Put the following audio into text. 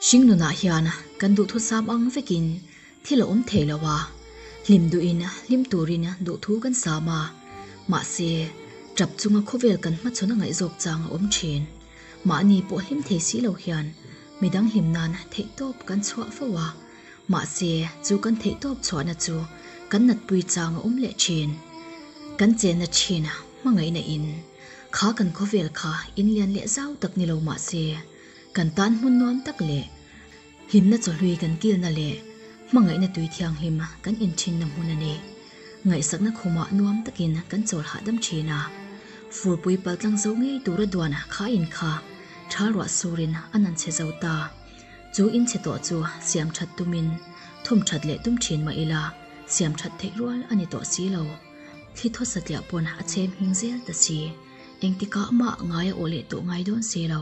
Hringnunah hian kan duhthusam ang vekin thil a awm thei lo a, hlim duhin hlim turin duhthu kan sam a, mahse tap chunga khawvel kan hmachhawn a ngaihzawk chang a awm thin. Mahni pawh hlim thei si lo hian midang hlim nan theihtawp kan chhuah fo a, mahse chu kan theihtawp chhuahna chu kan natpui chang a awm leh thin. Kan chenna thin hmangaihna in kha kan khawvel kha inlian leh zau tak ni lo mahse kan tan hmun nuam tak leh Hlimna chawhlui kan kilna leh hmangaihna tui thianghlim kan inthinna hmun a ni. Ngaihsakna khumah nuam takin kan chawl hahdam thin a. Furpui paltlang zo ngei tura duan kha in kha thal ruah surin a nan chhe zo ta. Chu in chhe tawh chu siam that tumin thawm that leh tum thin mah ila siam that theih rual a ni tawh si lo. Thli thaw satliah pawn a chhem hing zel ta si. Engtikah mah ngai a awh leh tawh ngai dawn si lo.